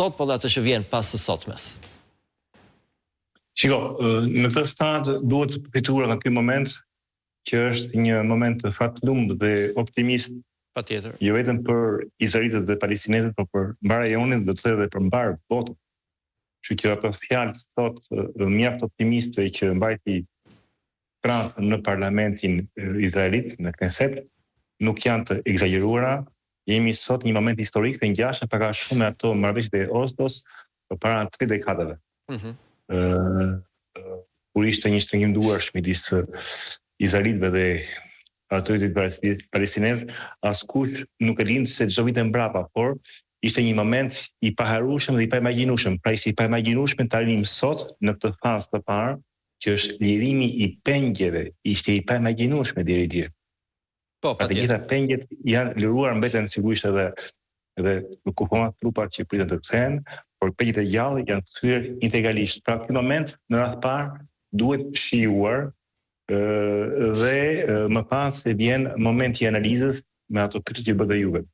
sot, po dhe atë që vjen pas së sotmes. Shiko, në këtë stad duhet fituar nga ky moment që është një moment fatlum dhe optimist. Patjetër. Jo vetëm për izraelitët dhe palestinezët, por për mbarë rajonin dhe të edhe për mbarë botën. Kështu që ato fjalë sot mjaft optimiste që mbajti Trump në parlamentin izraelit, në Knesset, nuk janë të ekzagjeruara. Jemi sot në një moment historik të ngjashëm pak a shumë me ato marrëveshjet e Oslos përpara tri dekadave. Mm -hmm. kur ishte një shtrëngim duarsh midis izraelitëve dhe autoritetit palestinez, askush nuk e dinte se ç'do vinte mbrapa, por ishte një moment i paharrueshëm dhe i paimagjinueshëm. Pra ishte i paimagjinueshëm të arrinim sot në këtë fazë të parë, që është lirimi i pengjeve, ishte i paimagjinueshëm deri dje. Po, patjetër. Të gjitha pengjet janë liruar, mbeten sigurisht edhe edhe kufomat trupat që priten të kthehen, por pengjet e gjallë janë kthyer integralisht. Pra ky moment në radhë parë duhet shijuar dhe më pas e vjen momenti i analizës me ato pyetje që bëtë juve.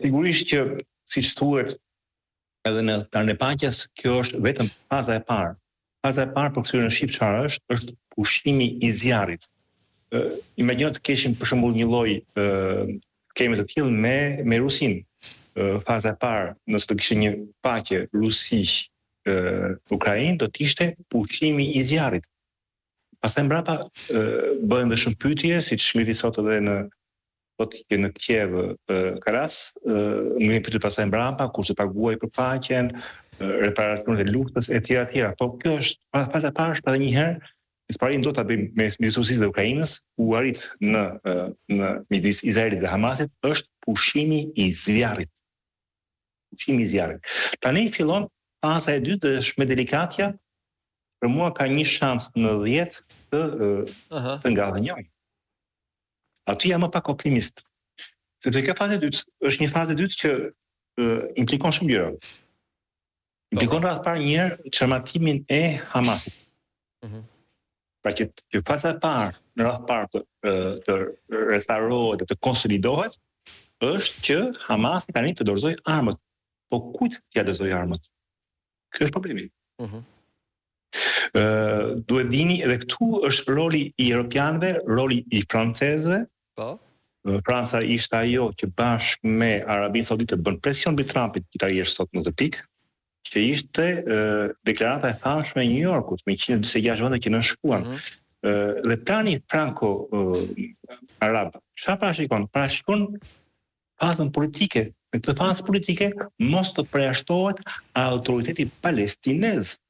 Sigurisht që siç thuhet edhe në planin e paqes, kjo është vetëm faza e parë. Faza e parë përkthyer në shqip çfarë është? Është pushimi i zjarrit. Ë imagjino të kishim për shembull një lloj ë skeme të tillë me me Rusinë. Ë faza e parë, nëse do kishte një paqe Rusi ë Ukrainë, do të ishte pushimi i zjarrit. Pastaj mbrapa bëhen dhe shumë pyetje, siç ngriti sot edhe në sot që në Kiev Karas, ngrihen pyetje pastaj mbrapa, kush do paguajë për paqen, reparacionet e luftës etj etj. Po kjo është faza e parë është edhe një herë që s'po do ta bëjmë mes midis Rusisë dhe Ukrainës, u arrit në në midis Izraelit dhe Hamasit është pushimi i zjarrit. Pushimi i zjarrit. Tani fillon faza e dytë dhe është më delikatja. Për mua ka një shans në 10 të uh -huh. të ngadhënjojë. Aty jam më pak optimist. Sepse kjo fazë e dytë është një fazë e dytë që uh, implikon shumë gjëra. Implikon radhë parë një herë çarmatimin e Hamasit. Mm -hmm. Pra që, që faza e parë, në radhë parë të, të restaurohet dhe të konsolidohet, është që Hamasi tani të dorëzojë armët. Po kujt t'ia dorëzojë armët? Ky është problemi. Mm -hmm. Ë duhet dini edhe këtu është roli i europianëve, roli i francezëve. Po. Franca ishte ajo që bashkë me Arabinë Saudite bën presion mbi Trumpit që të arrihesh sot në këtë pikë, që ishte e, deklarata e famshme e New Yorkut me 146 vende që nënshkruan. Mm -hmm. Dhe plani franko arab, çfarë parashikon? Parashikon fazën politike. Në këtë fazë politike mos të përjashtohet autoriteti palestinez.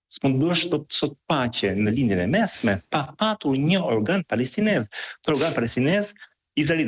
S'mund të bësh dot sot paqe në Lindjen e Mesme pa patur një organ palestinez. Këtë organ palestinez Izraeli.